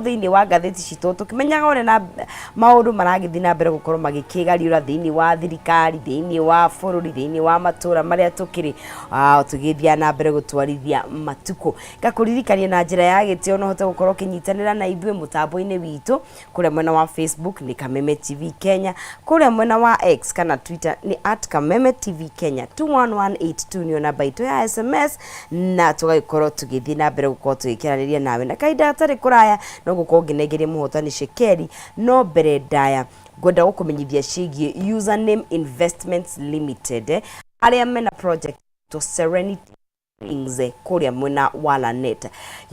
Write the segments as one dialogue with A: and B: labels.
A: Thĩinĩ wa ngathĩti citũ tũkĩmenyaga ũrĩa na maũndũ maragĩthiĩ na mbere gũkorwo magĩkĩgariũra thĩinĩ wa thirikari, thĩinĩ wa bũrũri, thĩinĩ wa matũra marĩa tũkĩrĩ, tũgĩthiaga na mbere gũtwarithia matukũ. Ngakũririkania na njĩra ya gĩtĩo no ũhote gũkorwo ũkĩnyitanĩra na ithuĩ mũtambo-inĩ witũ kũrĩa mwena wa Facebook nĩ Kameme TV Kenya, kũrĩa mwena wa X kana Twitter nĩ @KamemeTVKenya, 21182 nĩyo namba itũ ya SMS, na tũgagĩkorwo tũgĩthiĩ na mbere gũkorwo tũgĩkĩaranĩria nawe. Na kahinda gatarĩ kũraya no gũkorwo ngĩnengeria mũhotani cekeri, no mbere ndaya ngwenda gũkũmenyithia ciĩgiĩ Username Investments Limited, arĩa mena project to Serenity Springs kũrĩa mwena wa Lanet.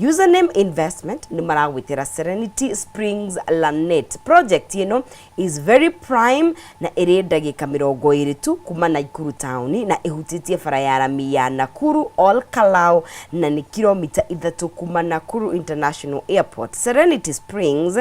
A: Username Investment nĩ maragwĩtĩra Serenity Springs Lanet. Project ĩno is very prime na ĩrĩ ndagĩka 20 tu kuma Naikuru town, na ĩhutĩtie bara ya rami ya Nakuru Ol Kalou, na nĩ kilomita 3 kuma Nakuru International Airport. Serenity Springs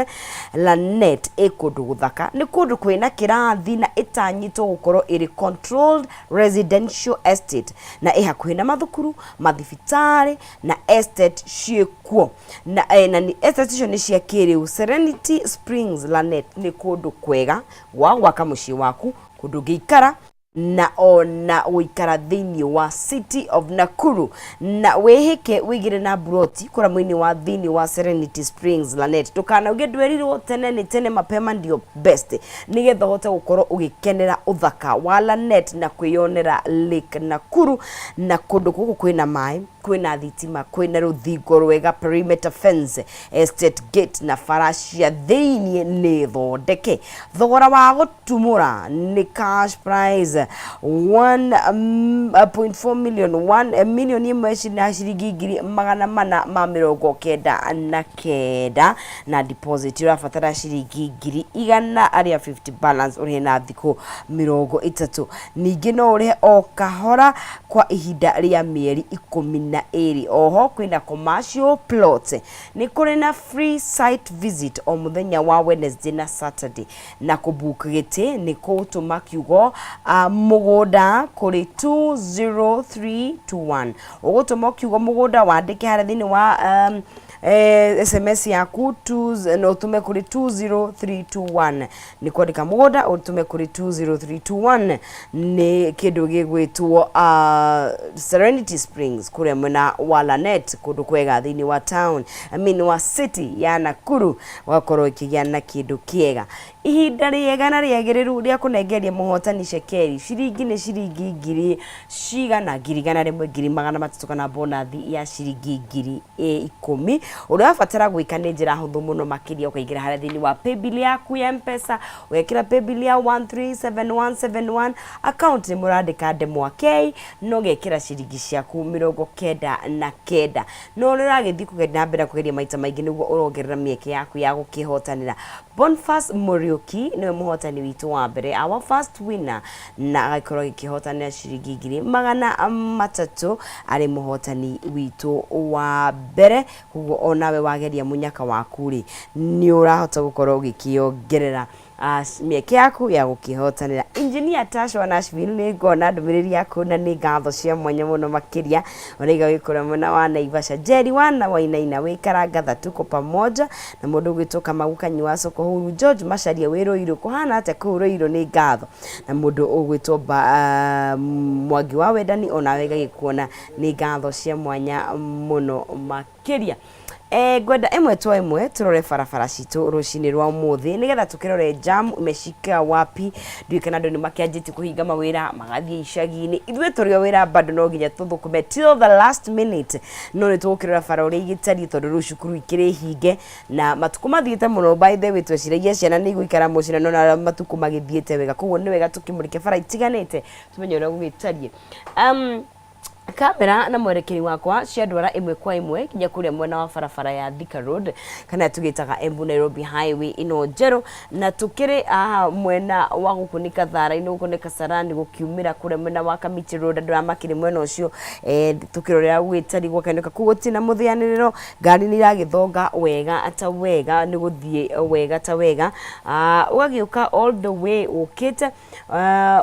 A: Lanet ĩ kũndũ gũthaka, nĩ kũndũ kwĩna kĩrathi na ĩtanyĩtwo gũkorwo ĩrĩ controlled residential estate, na ĩ hakuhĩ na mathukuru, mathibitarĩ na estate ciĩkuo na estate icio nĩ cia kĩrĩu. Serenity Springs Lanet nĩ kũndũ kwega gwa gwaka mũciĩ waku, kũndũ ũngĩikara na ona gũikara thĩinĩ wa City of Nakuru, na wĩhĩke wĩigĩre na buroti kũrĩa mwĩinĩ wa thĩinĩ wa Serenity Springs Lanet. Ndũkanauge ndwerirwo tene. Nĩ tene, mapema ndio best, nĩgetha ũhote gũkorwo ũgĩkenera ũthaka wa Lanet na kwĩyonera Lake Nakuru. Na kũndũ gũkũ kwĩna maĩ, kwĩna thitima, kwĩna rũthingo rwega, perimeter fence, estate gate, na bara cia thĩiniĩ nĩ thondeke. Thogora wa gũtumũra nĩ cash price 1.4 million, 1 milioni ĩmwe na ciringi 499,000, na deposit ũrabatara ciringi 150,000, balance ũrĩhe na thikũ 30. Ningĩ no ũrĩhe o kahora kwa ihinda rĩa mĩeri 12. Oho kwĩna commercial plot, nĩ kũrĩ na free site visit o mũthenya wa Wednesday na Saturday, na kũbook gĩtĩ nĩ kũtũma kiugo mũgũnda kũrĩ 20321. Ũgũtũma kiugo mũgũnda, wandĩke harĩa thĩinĩ wa SMS yaku na ũtũme kũrĩ 20321. Nĩ kwandĩka mũgũnda, ũtũme kũrĩ 20321. Nĩ kĩndũ gĩgwĩtwo Serenity Springs kũrĩa mwena wa Lanet, kũndũ kwega thĩinĩ wa town, I mean, wa city ya Nakuru, ũgakorwo ĩkĩgĩa na kĩndũ kĩega. Ihinda rĩega na rĩagĩrĩru rĩa kũnengeria mũhotani cekeri, ciringi nĩ ciringi ngiri cigana? 100,000, 300,000, kana bonathi ya ciringi 10,000. Ũrĩa ũrabatara gwĩka nĩ njĩra hũthũ mũno makĩria: ũkaingĩra harĩa thĩinĩ wa paybill yaku ya Mpesa, ũgekĩra paybill ya 137171, account nĩ mũrandĩka ndemwa K, na ũgekĩra ciringi ciaku 99. No ũrĩa ũragĩthiĩ kũgeria na mbere kũgeria maita maingĩ, nĩguo ũrongerera mĩeke yaku ya gũkĩhotanĩra. Boniface Muriuki nĩwe mũhotani witũ wa mbere, our first winner, na agagĩkorwo agĩkĩhotanĩra ciringi 300,000 arĩ mũhotani witũ wa mbere. Koguo onawe wageria mũnyaka waku rĩ, nĩ ũrahota gũkorwo ũgĩkĩongerera mĩeke yaku ya gũkĩhotanĩra. Engineer Tash wa Nashville, nĩ ngona ndũmĩrĩri yaku na nĩ ngatho cia mwanya mũno makĩria. Ũraiga wĩ kũrĩa mwena wa Naivasha. Jerry wana Wainaina, wĩ Karangatha, tuko pamoja. Na mũndũ ũgwĩtwo Kamau Kanyua soko huru. George Macharia wĩ Ruiru, kũhana atĩa kũu Ruiru? Nĩ ngatho. Na mũndũ ũgwĩtwo Mwangi wa Wendani, onawe gagĩkuona, nĩ ngatho cia mwanya mũno makĩria. Ngwenda ĩmwe twa ĩmwe tũrore barabara citũ rũcinĩ rwa ũmũthĩ, nĩgetha tũkĩrore jam imeshika wapi. Ndiũĩ kana andũ nĩ makĩanjĩtie kũhinga mawĩra magathiĩ icagi-inĩ. Ithuĩ tũrĩ o wĩra bado, no nginya tũthũkũme till the last minute, no nĩ tũgũkĩrora bara ũrĩa igĩtariĩ, tondũ rĩu cukuru ikĩrĩ hinge na matukũ mathiĩte mũno. By the way, tweciragia ciana nĩ igũikara mũciĩ, na nona matukũ magĩthiĩte wega, koguo nĩ wega tũkĩmũrĩke bara itiganĩte, tũmenye ũrĩa gũgĩtariĩ. Kamera na mwerekeri wakwa ciandwara ĩmwe kwa ĩmwe nginya kũrĩa mwena wa barabara ya Thika Road, kana tũgĩtaga Embu Nairobi Highway ĩno njerũ, na tũkĩrĩ haha mwena wa gũkũ nĩ Kathara-inĩ, gũkũ nĩ Kasarani, gũkiumĩra kũrĩa mwena wa Kamiti Road, andũ arĩa makĩrĩ mwena ũcio, tũkĩrorera gũgĩtari gwakainũka kũu gũtirĩ na mũthĩanĩrĩro. Ngari nĩ iragĩthonga wega ta wega, nĩ gũthiĩ wega ta wega. Ũgagĩũka all the way ũkĩte,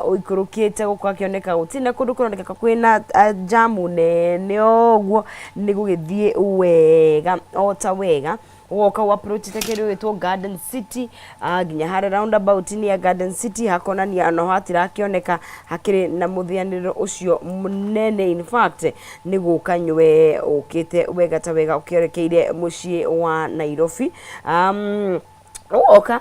A: ũikũrũkĩte gũgakĩoneka gũtirĩ na kũndũ kũroneka kwĩna jamu nene, ũguo nĩ gũgĩthiĩ wega o ta wega. Ũgoka ũapproachĩte kĩndũ gĩtwo Garden City, nginya harĩa roundabout nĩ ya Garden City, hakonania onaho hatirakĩoneka hakĩrĩ na mũthĩanĩrĩro ũcio mũnene. In fact, nĩ gũka nywe ũkĩte wega ta wega ũkĩerekeire mũciĩ wa Nairobi. Ũgoka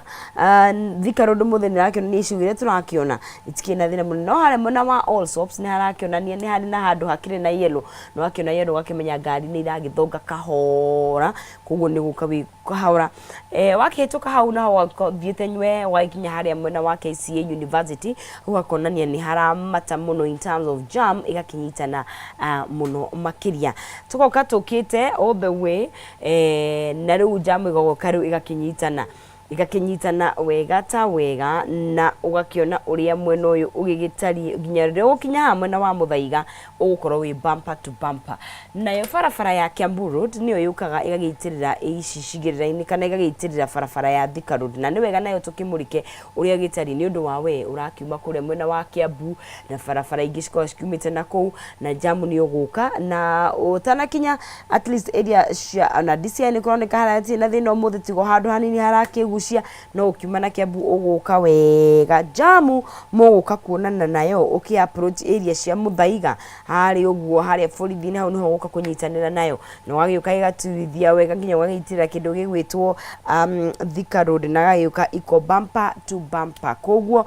A: Thika Road mũthĩ nĩ ĩrakĩonania icigo iria tũrakĩona itikĩrĩ na thĩna mũnene, no harĩa mwena wa Allsops nĩ harakĩonania nĩ harĩ na handũ hakĩrĩ na yellow, na wakĩona yellow ũgakĩmenya ngari nĩ iragĩthonga kahora, koguo nĩ gũka wĩ kahora. Wakĩhĩtũka hau naho ũthiĩte nywe ũgagĩkinya harĩa mwena wa KCA University, hau hakonania nĩ haramata mũno in terms of jam, ĩgakĩnyitana mũno makĩria. Tũgoka tũkĩte all the way, na rĩu jam ĩgoka rĩu ĩgakĩnyitana wega ta wega, na ũgakĩona ũrĩa mwena ũyũ ũgĩgĩtariĩ nginya rĩrĩa ũgũkinya haha mwena wa Mũthaiga ũgũkorwo wĩ bumper to bumper. Nayo barabara ya Kiambu Road nĩyo yũkaga ĩgagĩitĩrĩra ici icigĩrĩra-inĩ kana ĩgagĩitĩrĩra barabara ya Thika Road, na nĩ wega nayo tũkĩmũrĩke ũrĩa gĩtariĩ nĩ ũndũ wa we ũrakiuma kũrĩa mwena wa Kiambu na barabara ingĩ cikoragwo cikiumĩte na kũu, na jamu nĩ ũgũka na ũtanakinya at least area cia ona DCI nĩ kũroneka harĩa hatirĩ na thĩna ũmũthĩ, tigo handũ hanini harakĩgucia, no ũkiuma na Kiambu ũgũka wega. Jamu mũgũka kuonana nayo ũkĩ approach area cia Mũthaiga harĩa ũguo, harĩa borithi-inĩ, hau nĩho ũgũka kũnyitanĩra nayo, na ũgagĩũka ĩgaturithia wega nginya ũgagĩitĩrĩra kĩndũ gĩgwĩtwo Thika Road, na gagĩũka iko bumper to bumper. Koguo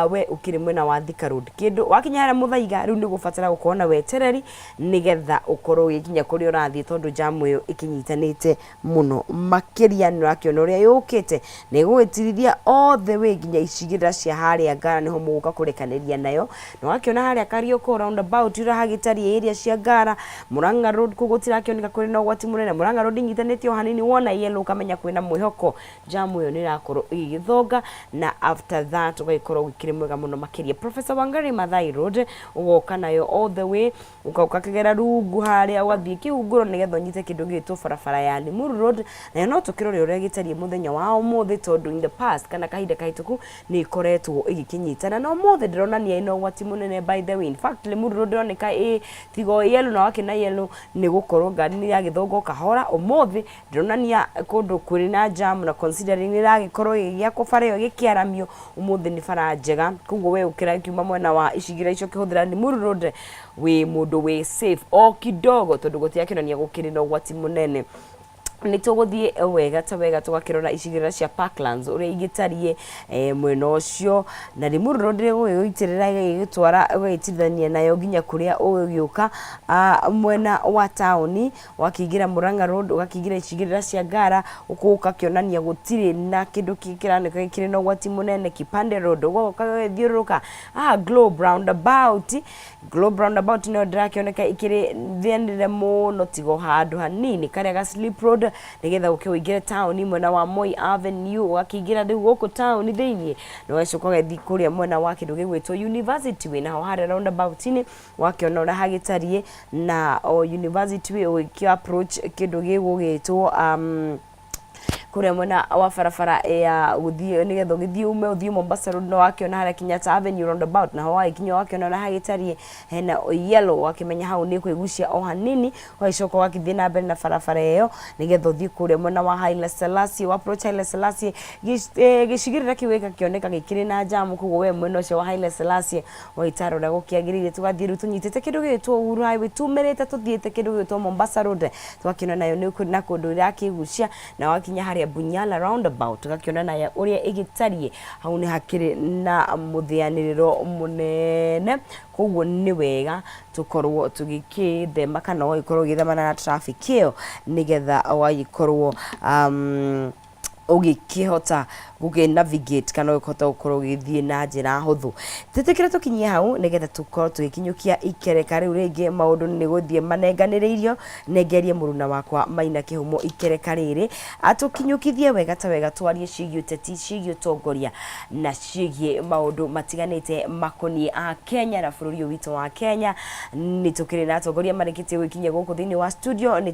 A: we ũkĩrĩ mwena wa Thika Road, kĩndũ wakinya harĩa Mũthaiga rĩu nĩ ũgũbatara gũkorwo na wetereri nĩgetha ũkorwo ũgĩkinya kũrĩa ũrathiĩ, tondũ jamu ĩyo ĩkĩnyitanĩte mũno makĩria. Nĩ ũrakĩona ũrĩa yũkĩte na ĩgũgĩtirithia all the way nginya icigĩrĩra cia harĩa Ngara, nĩho mũgũka kũrekanĩria nayo. Na wakĩona harĩa Kariokor roundabout ũrĩa hagĩtariĩ, area cia Ngara, Murang'a Road, kũu gũtirakĩoneka kũrĩ na ũgwati mũnene. Murang'a Road inyitanĩte o hanini, wona yellow ũkamenya kwĩna mwĩhoko, jamu ĩyo nĩ ĩrakorwo ĩgĩgĩthonga, na after that ũgagĩkorwo ũgĩkĩrĩ mwega mũno makĩria. Professor Wangari Maathai Road ũgoka nayo all the way, ũgoka kĩgera rungu harĩa, ũgathiĩ kĩhunguro nĩgetha ũnyite kĩndũ gĩgwĩtwo barabara ya Limuru Road. Nayo no tũkĩrore ũrĩa gĩtariĩ mũthenya wa ũmũthĩ, tondũ in the past kana kahinda kahĩtũku nĩ ĩkoretwo ĩgĩkĩnyitana, na ũmũthĩ ndĩronania ĩna ũgwati mũnene. By the way, in fact, Limuru Road ĩroneka ĩ tigo yellow, na wakĩona yellow nĩ gũkorwo ngari nĩ iragĩthonga o kahora. Ũmũthĩ ndĩronania kũndũ kũrĩ na jam, na considering nĩ ĩragĩkorwo ĩgĩakwo bara ĩyo ĩgĩkĩaramio, ũmũthĩ nĩ bara njega. Koguo we ũkĩra mwena wa icigĩrĩra icio ũkĩhũthĩra Limuru Road, wĩ mũndũ wĩ safe o kidogo, tondũ gũtirakĩonania gũkĩrĩ na ũgwati mũnene. Nĩ tũgũthiĩ wega ta wega tũgakĩrora icigĩrĩra cia Parklands ũrĩa igĩtariĩ, mwena ũcio, na Limuru Road ĩgũgĩitĩrĩra, ĩgĩgĩtwara, ũgagĩtirithania nayo nginya kũrĩa ũgũgĩũka mwena wa taũni, wakĩingĩra Murang'a Road, ũgakĩingĩra icigĩrĩra cia Ngara, ũgũka kĩonania gũtirĩ na kĩndũ kĩroneka kĩrĩ na ũgwati mũnene. Kipande Road ũgoka ũgagĩthiũrũrũka Globe roundabout. Globe roundabout nayo ndĩrakĩoneka ĩkĩrĩ thĩanĩre mũno, tigo handũ hanini karĩa ga slip road nĩgetha ũke ũingĩre taũni mwena wa Moi Avenue, ũgakĩingĩra rĩu gũkũ taũni thĩiniĩ, na ũgacoka ũgathiĩ kũrĩa mwena wa kĩndũ gĩgwĩtwo University Way. Naho harĩa roundabout-inĩ wakĩona ũrĩa hagĩtariĩ, na o University Way ũgĩkĩ approach kĩndũ gĩgũgĩtwo kũrĩa mwena wa barabara ya gũthiĩ nĩgetha ũgĩthiĩ ume ũthiĩ Mombasa Road, no wakĩona harĩa Kenyatta Avenue roundabout, naho wagĩkinya wakĩona ũrĩa hagĩtariĩ, hena yellow, wakĩmenya hau nĩ kwĩgucia o hanini, ũgagĩcoka ũgakĩthiĩ na mbere na barabara ĩyo nĩgetha ũthiĩ kũrĩa mwena wa Haile Selassie. Wa approach Haile Selassie, gĩcigĩrĩra kĩu gĩgakĩoneka gĩkĩrĩ na jamu, koguo we mwena ũcio wa Haile Selassie waitara ũrĩa gũkĩagĩrĩire. Tũgathiĩ rĩu tũnyitĩte kĩndũ gĩgwĩtwo Uhuru Highway, tumĩrĩte tũthiĩte kĩndũ gĩgwĩtwo Mombasa Road, tũgakĩona nayo nĩ na kũndũ ĩrakĩgucia, na wakinya harĩa Bunyala roundabout ũgakĩona nayo ũrĩa ĩgĩtariĩ, hau nĩ hakĩrĩ na mũthĩanĩrĩro mũnene. Koguo nĩ wega tũkorwo tũgĩkĩthema kana ũgagĩkorwo ũgĩthemana na traffic ĩyo nĩgetha ũgagĩkorwo ũgĩkĩhota gũkĩ navigate kana ũkĩhota gũkorwo ũgĩthiĩ na njĩra hũthũ. Twĩtĩkĩre tũkinyie hau nĩgetha tũkorwo tũgĩkinyũkia ikereka rĩu rĩngĩ. Maũndũ nĩ gũthiĩ manenganĩrĩirio, nengerie mũruna wakwa Maina Kĩhumo ikereka rĩrĩ atũkinyũkithie wega ta wega, twarie ciĩgiĩ ũteti, ciĩgiĩ ũtongoria na ciĩgiĩ maũndũ matiganĩte makoniĩ a Kenya na bũrũri ũyũ witũ wa Kenya. Nĩ tũkĩrĩ na atongoria marĩkĩtie gwĩkinyia gũkũ thĩinĩ wa studio. Nĩ